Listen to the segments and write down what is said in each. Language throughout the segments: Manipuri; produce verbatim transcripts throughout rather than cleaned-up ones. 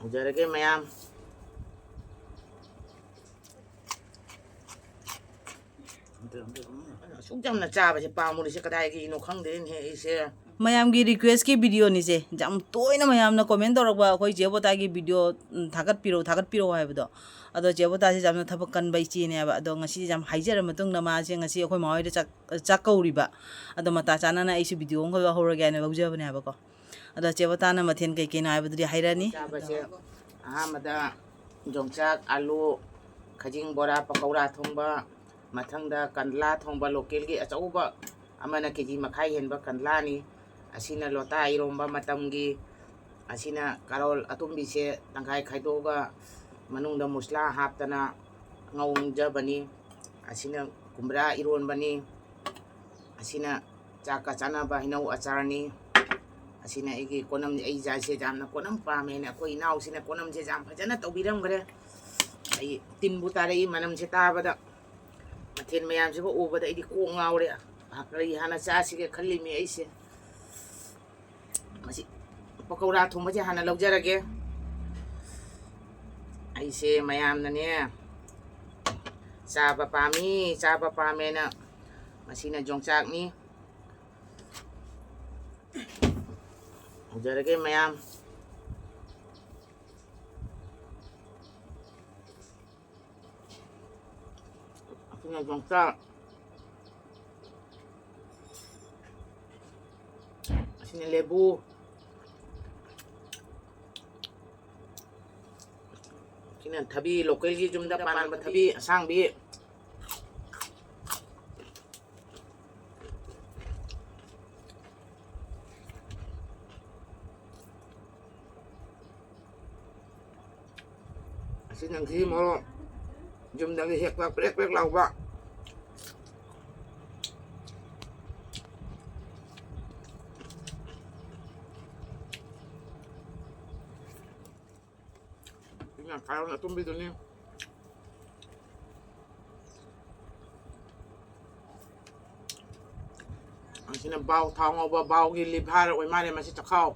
ꯎꯖꯔꯒꯦ ꯃꯌꯥꯝ꯫ ꯑꯁꯨꯛ ꯌꯥꯝꯅ ꯆꯥꯕꯁꯦ ꯄꯥꯝꯃꯨꯔꯤꯁꯦ ꯀꯗꯥꯏꯒꯤꯅꯣ ꯈꯪꯗꯦꯅꯦꯍꯦ ꯑꯩꯁꯦ꯫ ꯃꯌꯥꯝꯒꯤ request ꯀꯤ video ꯅꯤꯁꯦ꯫ ꯌꯥꯝ ꯇꯣꯏꯅ ꯃꯌꯥꯝꯅ comment ꯇꯧꯔꯛꯄ, ꯑꯩꯈꯣꯏ ꯆꯦ ꯕꯣꯇꯥꯒꯤ video, ꯎꯝ, ꯊꯥꯒꯠꯄꯤꯔꯛꯑꯣ, ꯊꯥꯒꯠꯄꯤꯔꯛꯑꯣ ꯍꯥꯏꯕꯗꯣ꯫ ꯑꯗꯣ ꯆꯦ ꯕꯣꯇꯥꯁꯦ ꯌꯥꯝꯅ ꯊꯕꯛ ꯀꯟꯕ ꯏꯆꯦꯅꯦꯕ꯫ ꯑꯗꯣ ꯉꯁꯤ ꯌꯥꯝ ꯍꯥꯏꯖꯔ ꯃꯇꯨꯡꯗ ꯃꯥꯁꯦ ꯉꯁꯤ ꯑꯩꯈꯣꯏ ꯃꯥ ꯍꯣꯏꯗ ꯆꯥꯛ, ꯆꯥꯛ ꯀꯧꯔꯤꯕ꯫ ꯑꯗꯣ ꯃꯇꯥ ꯆꯥꯅꯅ ꯑꯩꯁꯨ video ꯑꯃꯈꯛ ꯂꯧꯍꯧꯔꯒꯦ ꯍꯥꯏꯅ ꯂꯧꯖꯕꯅꯦꯕꯀꯣ꯫ ꯑꯗꯣ ꯆꯦ ꯕꯣꯇꯥꯅ ꯃꯊꯦꯜ ꯀꯩ ꯀꯩꯅꯣ ꯍꯥꯏꯕꯗꯨꯗꯤ ꯍꯥꯏꯔꯛꯑꯅꯤ꯫ ꯆꯥꯕꯁꯦ ꯑꯍꯥꯟꯕꯗ ꯌꯣꯡꯆꯥꯛ, ꯑꯥꯂꯨ, ꯈꯖꯤꯡ ꯕꯣꯔꯥ, ꯄꯀꯧꯔꯥ ꯊꯣꯡꯕ, ꯃꯊꯪꯗ ꯀꯟꯗꯂꯥ ꯊꯣꯡꯕ, local ꯒꯤ ꯑꯆꯧꯕ ꯑꯃꯅ ꯀꯦ ꯖꯤ ꯃꯈꯥꯏ ꯍꯦꯟꯕ ꯀꯟꯗꯂꯥꯅꯤ꯫ ꯑꯁꯤꯅ ꯂꯣꯇꯥ ꯏꯔꯣꯝꯕ ꯃꯇꯝꯒꯤ, ꯑꯁꯤꯅ ꯀꯥꯔꯣꯜ ꯑꯇꯨꯝꯕꯤꯁꯦ ꯇꯪꯈꯥꯏ ꯈꯥꯏꯗꯣꯛꯑꯒ ꯃꯅꯨꯡꯗ ꯃꯨꯁꯂꯥ ꯍꯥꯞꯇꯅ ꯉꯧꯖꯕꯅꯤ꯫ ꯑꯁꯤꯅ ꯀꯨꯝꯕ꯭ꯔꯥ ꯏꯔꯣꯟꯕꯅꯤ꯫ ꯑꯁꯤꯅ ꯆꯥꯛꯀ ꯆꯥꯅꯕ ꯍꯩꯅꯧ ꯑꯆꯥꯔꯅꯤ꯫ ꯑꯁꯤꯅ ꯑꯩꯒꯤ ꯀꯣꯅꯝ, ꯑꯩ ꯏꯆꯥꯁꯦ ꯌꯥꯝꯅ ꯀꯣꯅꯝ ꯄꯥꯝꯃꯦꯅ ꯑꯩꯈꯣꯏ ꯏꯅꯥꯎꯁꯤꯅ ꯀꯣꯅꯝꯁꯦ ꯌꯥꯝ ꯐꯖꯅ ꯇꯧꯕꯤꯔꯝꯈ꯭ꯔꯦ꯫ ꯑꯩ ꯇꯤꯟꯕꯨ ꯇꯥꯔꯛꯏ ꯃꯅꯝꯁꯦ ꯇꯥꯕꯗ꯫ ꯃꯊꯦꯜ ꯃꯌꯥꯝꯁꯤꯒ ꯎꯕꯗ ꯑꯩꯗꯤ ꯀꯣꯛ ꯉꯥꯎꯔꯦ꯫ ꯀꯔꯤ ꯍꯥꯟꯅ ꯆꯥꯁꯤꯒꯦ ꯈꯜꯂꯤꯃꯤ ꯑꯩꯁꯦ꯫ ꯃꯁꯤ ꯄꯀꯧꯔꯥ ꯊꯣꯡꯕꯁꯦ ꯍꯥꯟꯅ ꯂꯧꯖꯔꯒꯦ꯫ ꯑꯩꯁꯦ ꯃꯌꯥꯝꯅꯅꯦ ꯆꯥꯕ ꯄꯥꯝꯃꯤ, ꯆꯥꯕ ꯄꯥꯝꯃꯦꯅ꯫ ꯃꯁꯤꯅ ꯌꯣꯡꯆꯥꯛꯅꯤ꯫ ꯎꯖꯔꯒꯦ ꯃꯌꯥꯝ꯫ ꯑꯁꯤꯅ ꯌꯣꯡꯆꯥꯛ꯫ ꯑꯁꯤꯅ ꯂꯦꯕꯨ꯫ ꯁꯤꯅ ꯊꯕꯤ, local ꯒꯤ ꯌꯨꯝꯗ ꯄꯥꯟꯕ ꯊꯕꯤ ꯑꯁꯥꯡꯕꯤ꯫ ꯑꯁꯤꯅ ꯘꯤ ꯃꯣꯔꯣꯛ, ꯌꯨꯝꯗꯒꯤ ꯍꯦꯛꯄ ꯄ꯭ꯔꯦꯛ ꯄ꯭ꯔꯦꯛ ꯂꯥꯎꯕ꯫ ꯁꯤꯅ ꯀꯥꯔꯣꯠ ꯑꯇꯨꯝꯕꯤꯗꯨꯅꯤ꯫ ꯑꯁꯤꯅ ꯕꯥꯎ, ꯊꯥꯎ ꯉꯧꯕ ꯕꯥꯎꯒꯤ liver ꯑꯣꯏ ꯃꯥꯜꯂꯦ ꯃꯁꯤ, ꯆꯈꯥꯎ꯫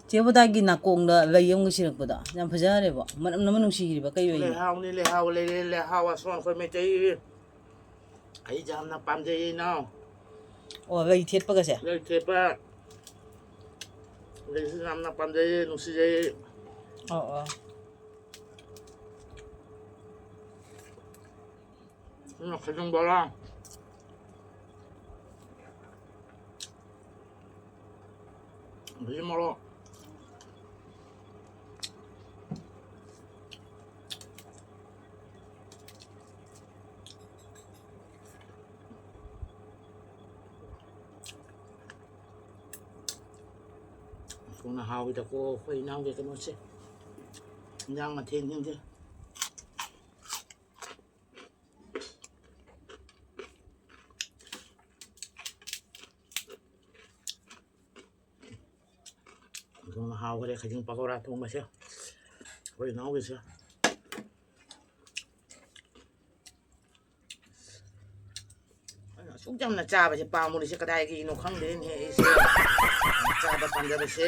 ꯆꯦ ꯕꯣꯗꯥꯒꯤ ꯅꯥꯀꯣꯡꯗ ꯂꯩ ꯑꯃꯒ ꯁꯤꯔꯛꯄꯗꯣ ꯌꯥꯝ ꯐꯖꯈ꯭ꯔꯦꯕꯣ꯫ ꯃꯅꯝ ꯑꯃ ꯅꯨꯡꯁꯤꯈ꯭ꯔꯤꯕ ꯀꯩ ꯑꯣꯏꯅꯣ? ꯂꯩꯍꯥꯎꯅꯤ, ꯂꯩꯍꯥꯎ ꯂꯩꯔꯦ, ꯂꯩꯍꯥꯎ ꯑꯁꯣꯝ ꯑꯩꯈꯣꯏ ꯃꯩꯇꯩ꯫ ꯑꯩ ꯌꯥꯝꯅ ꯄꯥꯝꯖꯩꯌꯦ ꯏꯅꯥꯎ꯫ ꯑꯣ, ꯂꯩ ꯊꯦꯠꯄꯒꯁꯦ? ꯂꯩ ꯊꯦꯠꯄ꯫ ꯂꯩꯁꯤ ꯌꯥꯝꯅ ꯄꯥꯝꯖꯩꯌꯦ, ꯅꯨꯡꯁꯤꯖꯩꯌꯦ꯫ ꯑꯣ, ꯑꯣ꯫ ꯁꯤꯅ ꯈꯖꯤꯡ ꯕꯣꯔꯥ꯫ ꯑꯗꯒꯤ ꯃꯣꯔꯣꯛ꯫ ꯊꯣꯡꯅ ꯍꯥꯎꯋꯤꯗꯀꯣ ꯑꯩꯈꯣꯏ ꯏꯅꯥꯎꯒꯤ ꯀꯩꯅꯣꯁꯦ, ꯏꯟꯖꯥꯡ ꯃꯊꯦꯜꯁꯤꯡꯁꯦ꯫ ꯊꯣꯡꯅ ꯍꯥꯎꯈ꯭ꯔꯦ ꯈꯖꯤꯡ ꯄꯀꯧꯔꯥ ꯊꯣꯡꯕꯁꯦ ꯑꯩꯈꯣꯏ ꯏꯅꯥꯎꯒꯤꯁꯦ꯫ ꯑꯩꯅ ꯑꯁꯨꯛ ꯌꯥꯝꯅ ꯆꯥꯕꯁꯦ ꯄꯥꯝꯃꯨꯔꯤꯁꯦ ꯀꯗꯥꯏꯒꯤꯅꯣ ꯈꯪꯗꯦꯅꯦ ꯑꯩꯁꯦ꯫ ꯆꯥꯕ ꯄꯥꯝꯖꯕꯁꯦ꯫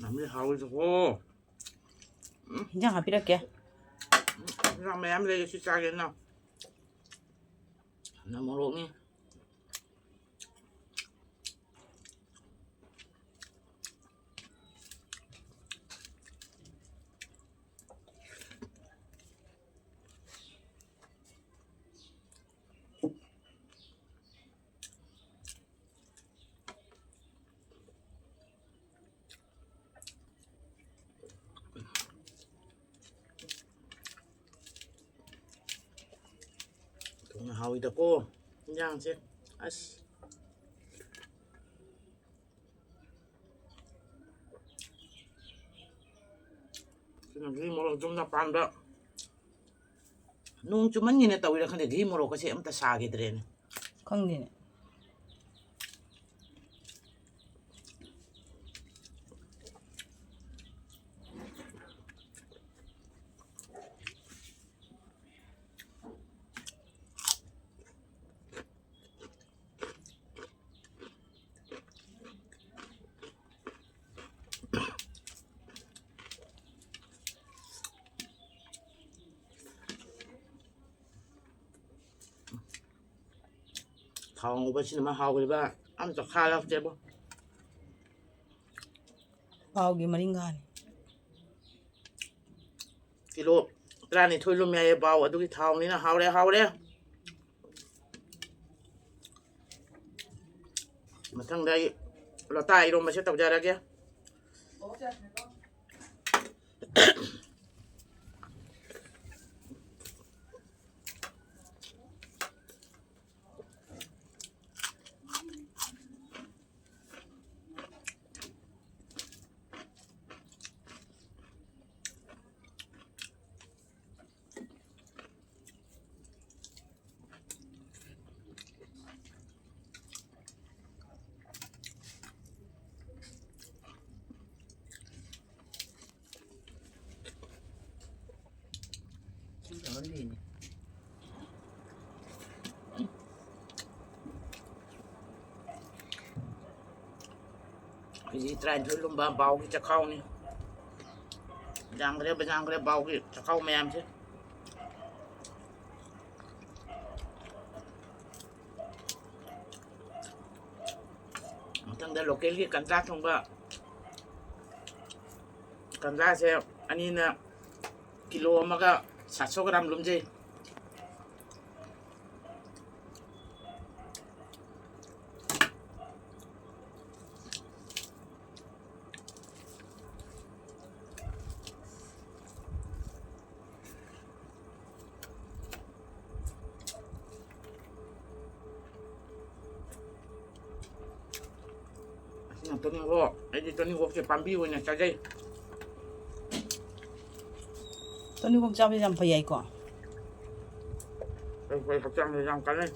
ꯌꯥꯝꯅ ꯍꯥꯎꯋꯤꯗꯀꯣ꯫ ꯏꯟꯖꯥꯡ ꯍꯥꯞꯄꯤꯔꯛꯀꯦ꯫ ꯏꯟꯖꯥꯡ ꯃꯌꯥꯝ ꯂꯩꯔꯦ, ꯁꯤ ꯆꯥꯒꯦ ꯅꯪ꯫ ꯅꯪ ꯃꯣꯔꯣꯛꯅꯤ꯫ ꯊꯣꯡꯅ ꯍꯥꯎꯋꯤꯗꯀꯣ ꯏꯟꯖꯥꯡꯁꯦ꯫ ꯑꯁ꯫ ꯘꯤ ꯃꯣꯔꯣꯛ ꯌꯨꯝꯗ ꯄꯥꯟꯕ꯫ ꯅꯣꯡ ꯆꯨꯃꯟꯒꯤꯅ ꯇꯧꯔꯤꯔꯥ ꯈꯪꯗꯦ, ꯘꯤ ꯃꯣꯔꯣꯛꯀꯁꯦ ꯑꯝꯇ ꯁꯥꯈꯤꯗ꯭ꯔꯦꯅꯦ꯫ ꯈꯪꯗꯦꯅꯦ꯫ ꯊꯥꯎ ꯉꯧꯕꯁꯤꯅ ꯑꯃ ꯍꯥꯎꯔꯤꯕ, ꯑꯝꯇ ꯈꯥꯜꯂꯛꯇꯦꯕꯣ꯫ ꯄꯥꯎꯒꯤ ꯃꯔꯤꯡꯒꯥꯅꯤ꯫ ꯀꯤꯂꯣ ꯇꯔꯥꯅꯤꯊꯣꯏ ꯂꯨꯝꯃꯦ ꯍꯥꯏꯌꯦ ꯄꯥꯎ, ꯑꯗꯨꯒꯤ ꯊꯥꯎꯅꯤꯅ ꯍꯥꯎꯔꯦ, ꯍꯥꯎꯔꯦ꯫ ꯃꯊꯪꯗ ꯑꯩ ꯂꯣꯇꯥ ꯏꯔꯣꯝꯕꯁꯦ ꯇꯧꯖꯔꯒꯦ꯫ ꯀꯦ ꯖꯤ ꯇꯔꯥꯅꯤꯊꯣꯏ ꯂꯨꯝꯕ ꯕꯥꯎꯒꯤ ꯆꯈꯥꯎꯅꯤ꯫ ꯌꯥꯝꯈ꯭ꯔꯦ, ꯌꯥꯝꯈ꯭ꯔꯦ ꯕꯥꯎꯒꯤ ꯆꯈꯥꯎ ꯃꯌꯥꯝꯁꯦ꯫ ꯃꯊꯪꯗ ꯂꯣꯀꯦꯜꯒꯤ ꯀꯟꯖꯥ ꯊꯣꯡꯕ꯫ ꯀꯟꯖꯥꯁꯦ ꯑꯅꯤꯅ ꯀꯤꯂꯣ ꯑꯃꯒ ꯁꯥꯠ ꯁꯣ ꯒ꯭ꯔꯥꯝ ꯂꯨꯝꯖꯩ꯫ ꯑꯁꯤꯅ ꯇꯣꯅꯤꯡꯈꯣꯛ, ꯑꯩꯗꯤ ꯇꯣꯅꯤꯡꯈꯣꯛꯁꯦ ꯄꯥꯝꯕꯤ ꯑꯣꯏꯅ ꯆꯥꯖꯩ꯫ ꯇꯣꯅꯤꯡꯈꯣꯛ ꯆꯥꯕꯁꯦ ꯌꯥꯝ ꯐꯩ ꯍꯥꯏꯀꯣ꯫ ꯑꯩꯈꯣꯏ ꯍꯛꯆꯥꯡꯗ ꯌꯥꯝ ꯀꯥꯟꯅꯩ꯫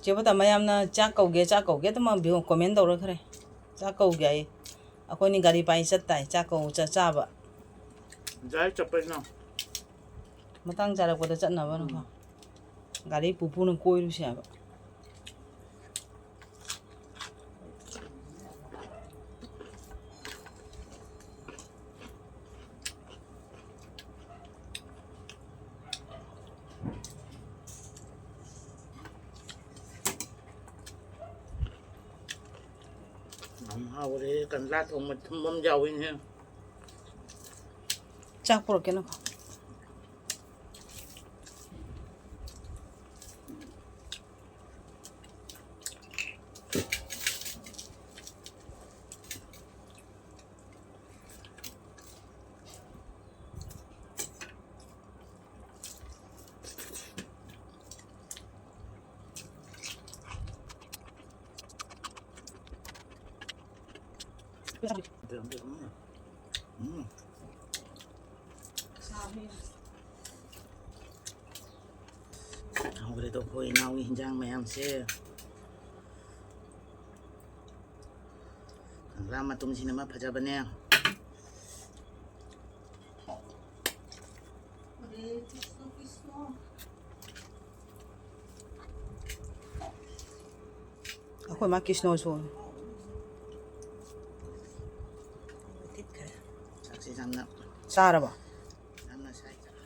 ꯆꯦ ꯄꯇꯥ, ꯃꯌꯥꯝꯅ ꯆꯥꯛ ꯀꯧꯒꯦ, ꯆꯥꯛ ꯀꯧꯒꯦ ꯑꯗꯨꯝ ꯀꯣꯃꯦꯟ ꯇꯧꯔꯛꯈ꯭ꯔꯦ꯫ ꯆꯥꯛ ꯀꯧꯒꯦ ꯍꯥꯏꯌꯦ꯫ ꯑꯩꯈꯣꯏꯅꯤ ꯒꯥꯔꯤ ꯄꯥꯏ ꯆꯠ ꯇꯥꯏ, ꯆꯥꯛ ꯀꯧ ꯆꯠ ꯆꯥꯕ꯫ ꯉꯁꯥꯏ ꯆꯠꯄꯁꯤꯅ꯫ ꯃꯇꯥꯡ ꯆꯥꯔꯛꯄꯗ ꯆꯠꯅꯕꯅꯀꯣ꯫ ꯎꯝ꯫ ꯒꯥꯔꯤ ꯄꯨ ꯄꯨꯅ ꯀꯣꯏꯔꯨꯁꯦ ꯍꯥꯏꯕ꯫ ꯌꯥꯝ ꯍꯥꯎꯔꯦ꯫ ꯀꯪꯂꯥ ꯊꯣꯡꯕ ꯊꯨꯝꯕ ꯑꯃ ꯌꯥꯎꯏꯅꯦ꯫ ꯆꯥꯛ ꯄꯨꯔꯛꯀꯦ ꯅꯪ꯫ ꯎꯝ꯫ ꯍꯥꯎꯈ꯭ꯔꯦꯗꯣ ꯑꯩꯈꯣꯏ ꯏꯅꯥꯎꯒꯤ ꯍꯤꯟꯖꯥꯡ ꯃꯌꯥꯝꯁꯦ꯫ ꯀꯪꯂꯥ ꯃꯇꯨꯝꯁꯤꯅ ꯑꯃ ꯐꯖꯕꯅꯦ꯫ ꯑꯩꯈꯣꯏ ꯃꯥ ꯀ꯭ꯔꯤꯁꯅꯣꯁꯨ꯫ ꯆꯥꯛꯁꯦ ꯌꯥꯝꯅ ꯆꯥꯔꯕꯣ? ꯌꯥꯝꯅ ꯁꯥꯏ ꯆꯥꯔꯦ꯫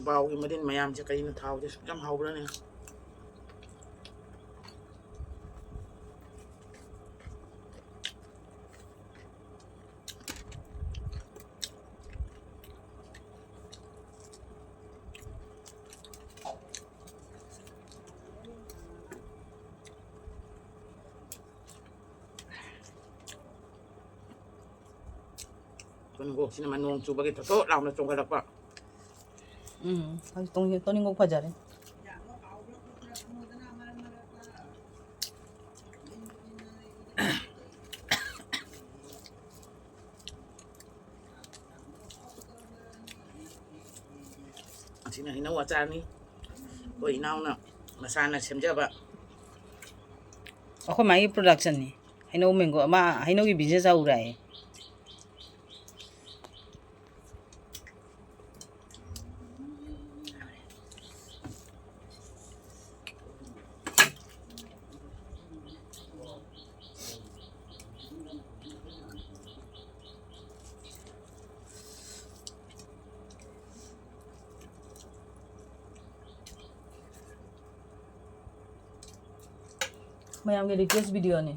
ꯕꯥꯎꯒꯤ ꯃꯔꯤꯟ ꯃꯌꯥꯝꯁꯦ ꯀꯩꯅꯣ ꯊꯥꯎꯁꯦ ꯁꯨꯛ ꯌꯥꯝ ꯍꯥꯎꯕ꯭ꯔꯅꯦ? ꯇꯣꯅꯤꯡꯈꯣꯛꯁꯤꯅ ꯅꯣꯡ ꯆꯨꯕꯒꯤ ꯊꯣꯠ ꯊꯣꯠ ꯂꯥꯎꯅ ꯆꯣꯡꯈꯠꯂꯛꯄ꯫ ꯎꯝ, ꯍꯧꯖꯤꯛ ꯇꯣꯅꯤꯡ-, ꯇꯣꯅꯤꯡꯈꯣꯛ ꯐꯖꯔꯦ꯫ ꯑꯁꯤꯅ ꯍꯩꯅꯧ ꯑꯆꯥꯔꯅꯤ꯫ ꯑꯩꯈꯣꯏ ꯏꯅꯥꯎꯅ ꯃꯁꯥꯅ ꯁꯦꯝꯖꯕ꯫ ꯑꯩꯈꯣꯏ ꯃꯥꯒꯤ production ꯅꯤ꯫ ꯍꯩꯅꯧ mango ꯑꯃ, ꯍꯩꯅꯧꯒꯤ business ꯍꯧꯔꯦ ꯍꯥꯏꯌꯦ꯫ ꯃꯌꯥꯝꯒꯤ request video ꯅꯤ꯫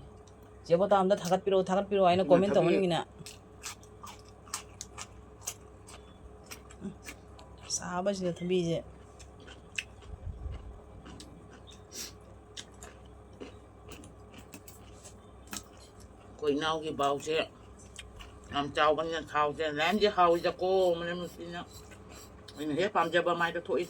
ꯆꯦ ꯕꯣꯇꯥꯝꯗ ꯊꯥꯒꯠꯄꯤꯔꯛꯑꯣ, ꯊꯥꯒꯠꯄꯤꯔꯛꯑꯣ ꯍꯥꯏꯅ ꯎꯝ, comment ꯊꯥꯕꯤꯌꯨ꯫ ꯇꯧꯃꯟꯒꯤꯅ꯫ ꯁꯥꯕꯁꯤꯗ ꯊꯕꯤꯁꯦ꯫ ꯑꯩꯈꯣꯏ ꯏꯅꯥꯎꯒꯤ ꯕꯥꯎꯁꯦ ꯌꯥꯝ ꯆꯥꯎꯕꯅꯤꯅ ꯊꯥꯎꯁꯦ ꯃꯌꯥꯝꯁꯦ ꯍꯥꯎꯏꯗꯀꯣ, ꯃꯅꯝ ꯅꯨꯡꯁꯤꯅ꯫ ꯑꯩꯅ ꯍꯦꯛ ꯄꯥꯝꯖꯕ ꯃꯥꯏꯗ ꯊꯣꯛꯏ꯫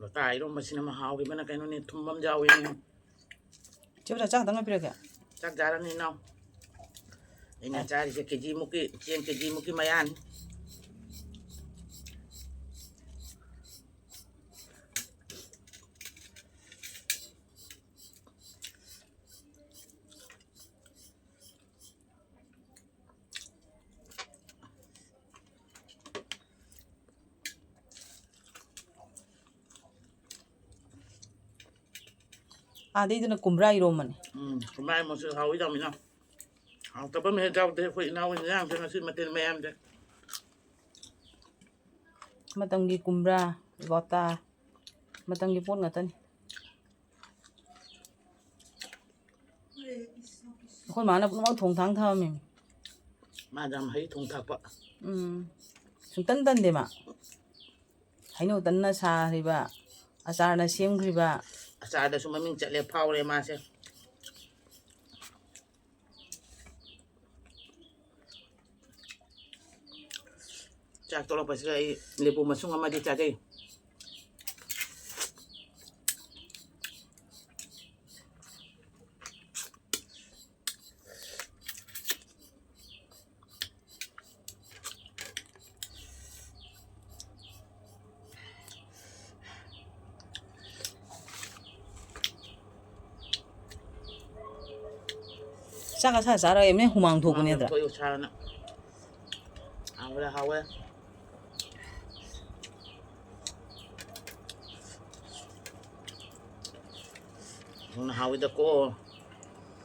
ꯂꯣꯇꯥ ꯏꯔꯣꯝꯕꯁꯤꯅ ꯃꯍꯥꯎꯒꯤꯕꯅ ꯀꯩꯅꯣꯅꯦ, ꯊꯨꯝ ꯑꯃ ꯌꯥꯎꯋꯤꯅꯦ꯫ ꯆꯦ ꯕꯣꯇꯥ, ꯆꯥꯛ ꯈꯛꯇꯪ ꯄꯤꯔꯛꯀꯦ꯫ ꯆꯥꯛ ꯆꯥꯔꯅꯤ ꯏꯅꯥꯎ꯫ ꯑꯩꯅ ꯑꯦ꯫ ꯆꯥꯔꯤꯁꯦ ꯀꯦꯖꯤ ꯃꯨꯛꯀꯤ, ꯆꯦꯡ ꯀꯦꯖꯤ ꯃꯨꯛꯀꯤ ꯃꯌꯥꯅꯤ꯫ ꯑꯥꯗꯩꯗꯨꯅ ꯀꯨꯝꯕ꯭ꯔꯥ ꯏꯔꯣꯝꯕꯅꯦ꯫ ꯎꯝ, ꯀꯨꯝꯕ꯭ꯔꯥ ꯏꯔꯣꯝꯕꯁꯨ ꯍꯥꯎꯏ ꯇꯧꯃꯤꯅ꯫ ꯍꯥꯎꯇꯕ ꯑꯃ ꯍꯦꯛ ꯌꯥꯎꯗꯦ ꯑꯩꯈꯣꯏ ꯏꯅꯥꯎ ꯏꯟꯖꯥꯡꯁꯦ ꯉꯁꯤ ꯃꯊꯦꯜ ꯃꯌꯥꯝꯁꯦ꯫ ꯃꯇꯝꯒꯤ ꯀꯨꯝꯕ꯭ꯔꯥ, ꯂꯣꯇꯥ, ꯃꯇꯝꯒꯤ ꯄꯣꯠ ꯉꯥꯛꯇꯅꯤ꯫ ꯑꯩꯈꯣꯏ ꯃꯥꯅ ꯄꯨꯝꯅꯃꯛ ꯊꯣꯡ ꯊꯥꯡ ꯊꯝꯃꯝꯃꯤꯅꯤ꯫ ꯃꯥꯗꯤ ꯌꯥꯝ ꯍꯩ ꯊꯣꯡ ꯊꯥꯛꯄ꯫ ꯎꯝ꯫ ꯁꯨꯡꯇꯟ ꯇꯟꯗꯦ ꯃꯥ꯫ ꯍꯩꯅꯧ ꯇꯟꯅ ꯁꯥꯈ꯭ꯔꯤꯕ, ꯑꯆꯥꯔꯅ ꯁꯦꯝꯈ꯭ꯔꯤꯕ꯫ ꯑꯆꯥꯔꯗꯁꯨ ꯃꯃꯤꯡ ꯆꯠꯂꯦ, ꯐꯥꯎꯔꯦ ꯃꯥꯁꯦ꯫ ꯆꯥꯛ ꯇꯣꯛꯂꯛꯄꯁꯤꯗ ꯑꯩ ꯂꯦꯕꯨ ꯃꯁꯨꯡ ꯑꯃꯗꯤ ꯆꯥꯖꯩ꯫ ꯆꯥꯛ ꯑꯁꯥ ꯆꯥꯔꯒ ꯑꯦꯝꯅꯦ ꯍꯨꯃꯥꯡ ꯊꯣꯛꯄꯅꯦꯗ꯭ꯔꯥ? ꯊꯣꯛꯏ ꯎꯁꯥꯅ꯫ ꯍꯥꯎꯔꯦ, ꯍꯥꯎꯔꯦ꯫ ꯌꯥꯝꯅ ꯍꯥꯎꯋꯤꯗꯀꯣ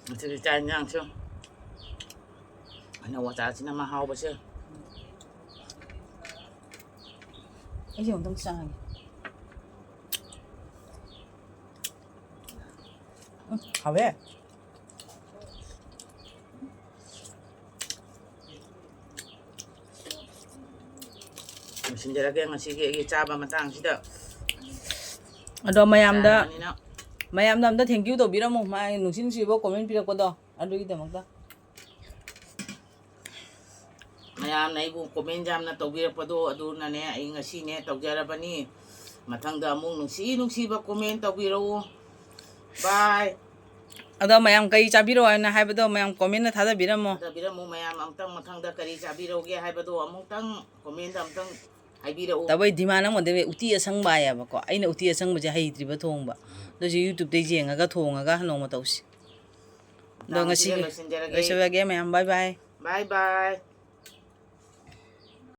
ꯉꯁꯤꯒꯤ ꯆꯥꯛ ꯏꯟꯖꯥꯡꯁꯨ꯫ ꯑꯩꯅ ꯑꯆꯥꯔꯁꯤꯅ ꯃꯍꯥꯎꯕꯁꯦ꯫ ꯑꯩꯁꯦ ꯑꯃꯨꯛꯇꯪ ꯆꯥꯒꯦ꯫ ꯎꯝ, ꯍꯥꯎꯋꯦ꯫ ꯂꯣꯏꯁꯤꯟꯖꯔꯒꯦ ꯉꯁꯤꯒꯤ ꯑꯩꯒꯤ ꯆꯥꯕ ꯃꯇꯥꯡꯁꯤꯗ꯫ ꯑꯗꯣ ꯃꯌꯥꯝꯗ, ꯆꯥꯔꯕꯅꯤꯅ꯫ ꯃꯌꯥꯝꯗ ꯑꯝꯇ thank you ꯇꯧꯕꯤꯔꯝꯃꯣ, ꯃꯥꯒꯤ ꯅꯨꯡꯁꯤ ꯅꯨꯡꯁꯤꯕ comment ꯄꯤꯔꯛꯄꯗꯣ ꯑꯗꯨꯒꯤꯗꯃꯛꯇ꯫ ꯃꯌꯥꯝꯅ ꯑꯩꯕꯨ comment ꯌꯥꯝꯅ ꯇꯧꯕꯤꯔꯛꯄꯗꯣ ꯑꯗꯨꯅꯅꯦ ꯑꯩ ꯉꯁꯤꯅꯦ ꯇꯧꯖꯔꯕꯅꯤ꯫ ꯃꯊꯪꯗ ꯑꯃꯨꯛ ꯅꯨꯡꯁꯤ ꯅꯨꯡꯁꯤꯕ comment ꯇꯧꯕꯤꯔꯛꯎ꯫ Bye꯫ ꯑꯗꯣ ꯃꯌꯥꯝ ꯀꯔꯤ ꯆꯥꯕꯤꯔꯛꯑꯣ ꯍꯥꯏꯅ ꯍꯥꯏꯕꯗꯣ ꯃꯌꯥꯝ commentꯇ ꯊꯥꯗꯕꯤꯔꯝꯃꯣ꯫ ꯊꯥꯗꯕꯤꯔꯝꯃꯨ ꯃꯌꯥꯝ, ꯑꯃꯨꯛꯇꯪ ꯃꯊꯪꯗ ꯀꯔꯤ ꯆꯥꯕꯤꯔꯧꯒꯦ ꯍꯥꯏꯕꯗꯣ ꯑꯃꯨꯛꯇꯪ commentꯇ ꯑꯃꯨꯛꯇꯪ ꯍꯥꯏꯕꯤꯔꯛꯎ꯫ ꯇꯧꯕꯩ demand ꯑꯃ ꯇꯧꯋꯦ, ꯎꯇꯤ ꯑꯁꯪꯕ ꯍꯥꯏꯌꯦꯕꯀꯣ꯫ ꯑꯩꯅ ꯎꯇꯤ ꯑꯁꯪꯕꯁꯦ ꯍꯩꯇ꯭ꯔꯤꯕ ꯊꯣꯡꯕ꯫ ꯑꯗꯨꯁꯨ YouTubeꯇꯩ ꯌꯦꯡꯉꯒ ꯊꯣꯡꯉꯒ ꯅꯣꯡꯃ ꯇꯧꯁꯤ꯫ ꯑꯗꯣ ꯃꯇꯥꯡ ꯑꯁꯤꯗ ꯉꯁꯤꯒꯤ ꯂꯣꯏꯁꯤꯟꯖꯔꯒꯦ꯫ ꯂꯣꯏꯁꯤꯜꯂꯒꯦ ꯃꯌꯥꯝ, bye bye꯫ Bye bye꯫